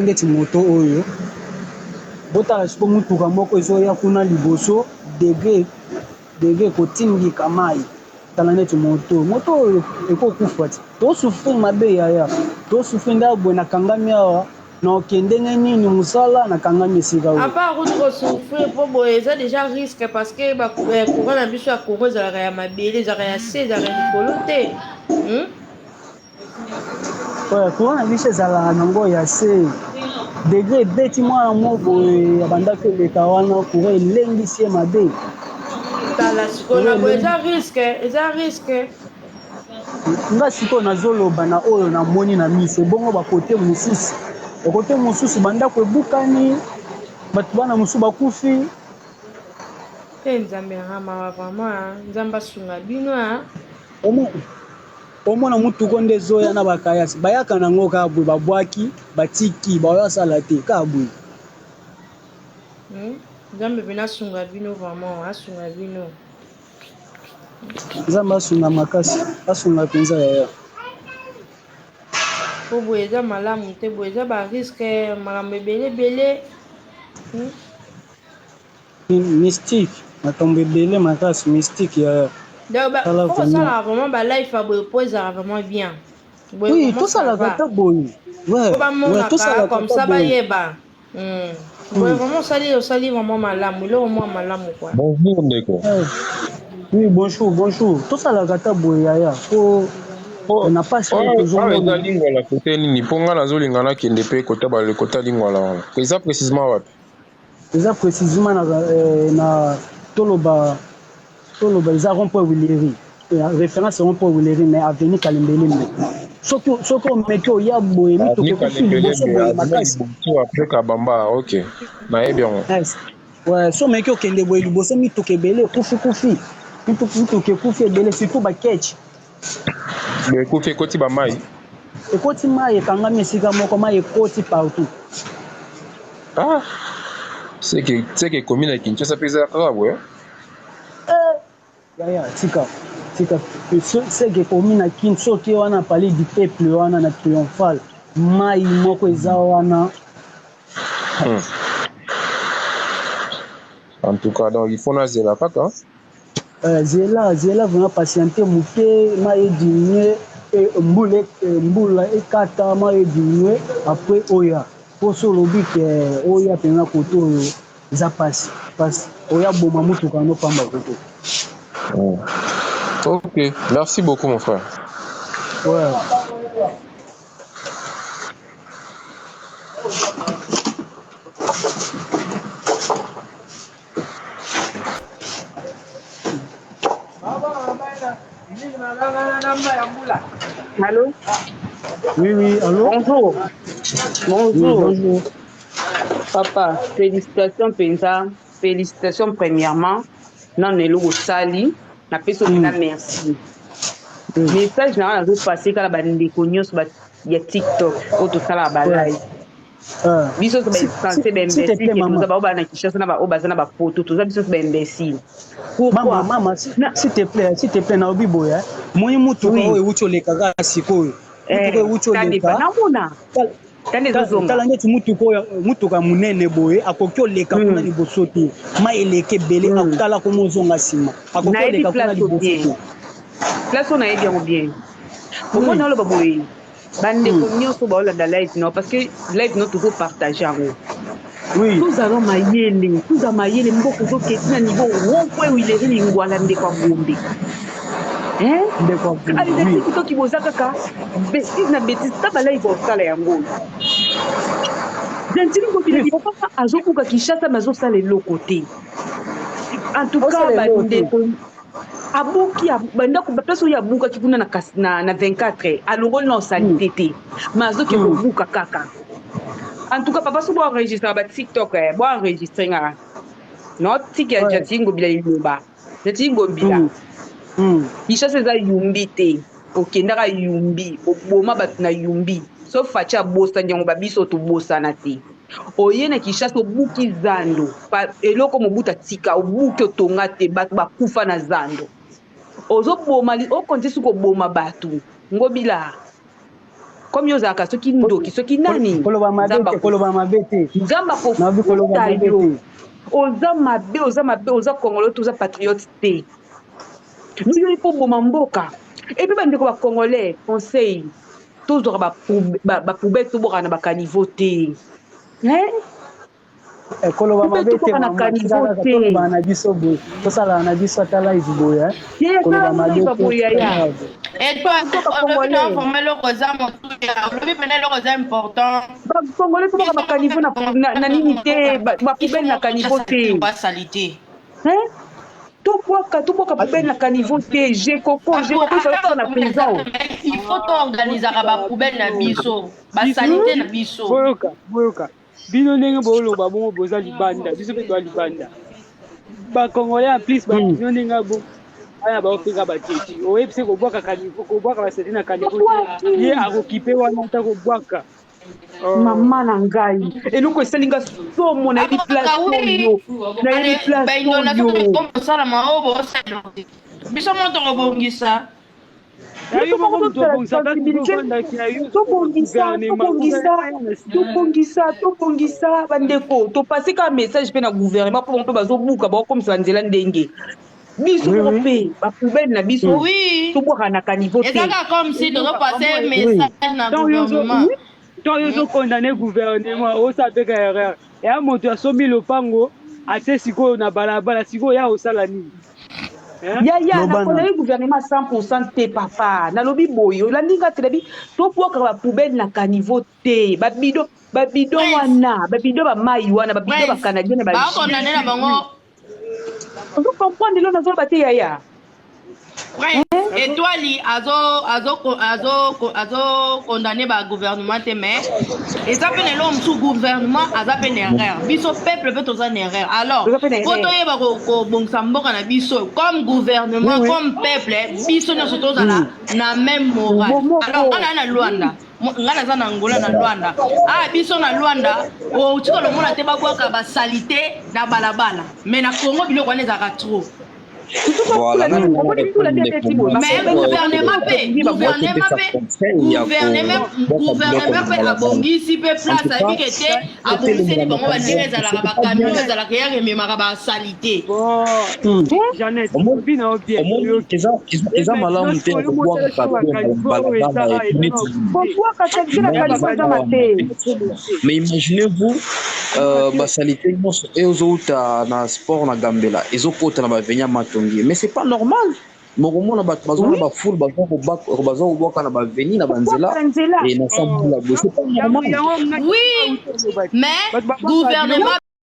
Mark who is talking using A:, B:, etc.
A: Ndeti moto oyo, botala sikoyo motuka moko ezoya kuna liboso degre degre ekotindika mayi, tala neti moto, moto oyo ekokufa ti, to souffrir mabe yaya, to souffrir nde boye nakangami awa naokende ndenge nini mosala nakangami esika
B: À
A: oyo.
B: part kutu ko souffrir po boye eza dejà risque parce que ba courant na biso ya Congo ezalaka ya mabele, ezalaka ya se, ezalaka ya likolo te. Hmm?
A: Ouais, courant na biso ezalaka nango ya se degre ebeti mwana mo boye abandaki oleka wana courant elengisi ye mabe.
B: Tala sikoyo na boye eza risque, eza risque.
A: Nga sikoyo nazoloba na oyo namoni na miso, ebongo bakote mosusu, bakote mosusu bandako ebukani, bato bana mosusu bakufi.
B: Te Nzambe nanga mawa vraiment, Nzambe asunga bino.
A: Omona mutuka nde ezoya na bakayasi bayaka nango kaka boye, babwaki batiki baoyasala te kaka boye.
B: Nzambe pena asunga bino vraiment, asunga bino.
A: Nzambe asunga makasi, asunga mpenza yaya.
B: Po boye eza malamu te, boye eza ba risque, makambo ebele ebele.
A: Mystique, makambo ebele makasi, mystique yaya.
B: Donc ba
A: Tala
B: faut
A: vraiment.
B: kosalaka vraiment ba life ya boye po ezalaka vraiment bien. Boye
A: Oui,
B: vraiment ça
A: tosalaka
B: va.
A: ata boye.
B: Po
A: Ouais, ouais,
B: bamonaka
A: tosalaka
B: comme
A: ata
B: ça
A: boye.
B: bayeba. Boye vraiment osali osali vraiment malamu, eloko mwa malamu quoi.
C: Bonjour ndeko.
A: Ouais. Oui, bonjour, bonjour. Tosalaka ata boye yaya po
C: Po
A: na pasi oyo
C: awa eza
A: tozomona.
C: Lingwala kote nini? Po nga nazolinga nakende pe kota ba kota Lingwala wana. Eza précisément wapi?
A: Eza précisément na, na toloba toloba eza rond-point Willery. Référence rond-point Willery mais avenue Kalembelembe. Soki soki omeki oya boye mituka
C: Avenue
A: ekufi liboso
C: Kalembelembe,
A: boye
C: avenue
A: makasi.
C: liboso après Kabamba, ok. Nayebi yango.
A: Yes. Ouais, so omeki okende boye liboso mituka ebele ekufi kufi. Mituka ekufi ebele surtout ba ketch.
C: Ekufi ekoti ba mai.
A: Ekoti mai ekangami esika moko, mai ekoti partout.
C: Ah, c'est que ekomi na Kinshasa mpe eza kaka boye.
A: Yaya, tika tika c'est que ekomi na Kin, soki wana palais du peuple wana na triomphal, mai moko eza wana.
C: En tout cas, donc il faut nazela kaka.
A: Zela zela vraiment patienter moke, mai ediminue, mbula mbula ekata, mai ediminue après oya. Po so olobi ke oya mpenza kote oyo eza pasi pasi, oya boma mutuka no pamba kote.
C: Ok, merci beaucoup mon frère.
A: Ouais.
D: Allô?
A: Oui, oui, allô?
D: Bonjour.
A: Oui,
D: Bonjour.
A: bonjour.
D: Papa, félicitations Penza. Félicitations premièrement. Non, eloko osali. Napesi yo mpenza merci. Message na nga nazopase kaka bandeko nyonso ya TikTok oyo tosalaka ba live. Biso nyonso bainsensé
A: S'il te plaît,
D: baimbécile
A: maman.
D: toza bao bana na Kinshasa na baoyo baza na bapoto, toza biso nyonso baimbécile. Pourquoi?
A: Mama, mama, s'il te plaît, s'il te plaît, naobi boye. Moi mutuka oyo ewuti oleka kaka sikoyo. Mutuka ewuti
D: Ça dépend.
A: oleka.
D: Namona. Tande ezozonga.
A: Tala neti mutuka oyo, mutuka monene boye, akoki oleka kuna liboso te. Mai eleki ebele, akotala komo ozonga nsima. Akoki
D: Nayebi
A: oleka kuna
D: place
A: liboso
D: bien.
A: te.
D: Place oyo nayebi yango bien. Omoni oloba boye bandeko nyonso baolanda live no parce que live no tozopartage yango. Tozala mayele, toza mayele, mboka ezoketi na niveau rond-point Willery Lingwala ndeko ya Gombe. Hein?
A: Ndeko ya Gombe.
D: Alingaki toki boza kaka bêtise na bêtise, ta ba live osala yango. Gentiny Ngobila papa azobuka Kinshasa mais azosala eloko te. En tout cas bandeko abuki bandako place oyo abukaki kuna na, na 24 alongoli na osalite te mais azoki kobuka kaka. En tout cas papa so boenregistre ba TikTok, boenregistre nga no tika Gentiny Ngobila liloba. Gentiny Ngobila, Kinshasa eza yumbi te. Okendaka yumbi, oboma bato na yumbi, so Fatshi abosani yango, babiso tobosana te. Oye na Kinshasa obuki zando, eloko mobutu atika obuki, otonga te, bato bakufa na zando. Ozoboma, okonti soki koboma bato. Ngobila. Comme yo ozalaka soki ndoki soki nani.
A: Koloba mabe te, koloba mabe te.
D: Nzambe akofuta yo. Oza mabe, oza mabe, oza congolais te, oza patriote te. Yo il faut boma mboka. Et puis bandeko ba congolais, conseil, tozwaka ba ba poubelle tobwaka na ba caniveau te. Hein?
A: Eh, koloba mabe te mama, tika kaka toloba na biso boye, tosalaka na biso ata live boye, eh. Koloba mabe te.
B: Et toi, olobi na vraiment eloko eza motuya, olobi pena eloko eza important.
D: Ba congolais tobwaka ba caniveau na nini te, ba poubelle na caniveau te.
B: Ba salite.
D: Hein? Tobwaka, tobwaka poubelle na caniveau te, Jekoko, Jekoko il fallait na prison.
B: Il faut to organisaka ba poubelle na biso, ba salite na biso.
E: Boyoka, boyoka. Bino ndenge boloba bongo boza libanda, biso pe toza libanda. Ba congolais en plus ba bino ndenge bo aya ba ofika ba teti. Oyebisi kobwaka caniveau, kobwaka ba salite na caniveau te. Ye akokipe wana ata kobwaka.
D: Mama na ngai, eloko esali nga somo, nayebi place oyo, nayebi place oyo.
B: Biso moko tokobongisa.
D: Tobongisa, tobongisa, tobongisa, tobongisa bandeko, topase kaka message mpe na gouvernement mpo bango mpe bazobuka bakokomisa banzela ndenge biso moko mpe ba poubelle na biso tobwaka na caniveau te.
B: Eza kaka comme si tozo passer message na gouvernement.
E: Ntango yo ozo condamner gouvernement, osala mpe ka erreur. Eya moto asombi lopango atie sikoyo na balabala, sikoyo ya osala nini?
D: Yaya, nakondane gouvernement 100% te papa. Nalobi boye, olandi nga te, nabi tobwakaka ba poubelle na caniveau te, ba bidon, ba bidon wana, ba bidon ba mayi wana, ba bidon ba canadien na ba
B: Ba condamner na bango.
D: Ozo comprendre eloko nazoloba te yaya?
B: Prince Etoile azo azo azo azo condamner ba gouvernement te mais eza pe na eloko mosusu gouvernement aza pe na erreur, biso peuple pe toza na erreur. Alors po toyeba kobongisa mboka na biso comme gouvernement, comme peuple, biso nyonso tozala na même morale. Alors nga na na Luanda, nga naza na Angola na Luanda, ah biso na Luanda otika lomona te babwaka ba salite na balabala, mais na Congo biloko wana ezalaka trop.
C: Voilà,
B: Mais gouvernement pe, gouvernement pe, gouvernement, gouvernement pe abongisi pe place, ayebi ke te abongiseli bango ba ndenge ezalaka ba camion ezalaka ya rememaka ba salite.
E: Bon, Jeannette, olobi na yo bien.
F: Eza malamu te ya kobwaka balabala neti
D: Kobwaka salite na caniveau eza mabe.
F: Mais imaginez-vous, basalite nyonso ezouta na sport na Gambela ezokota na bavenia Matongi, mais c'est pas normal. Mokomona bato baza na bafoule, baza kobwaka na baveni na banzela e na sa mbula boye, c'est pas normal.
B: Oui, mais gouvernement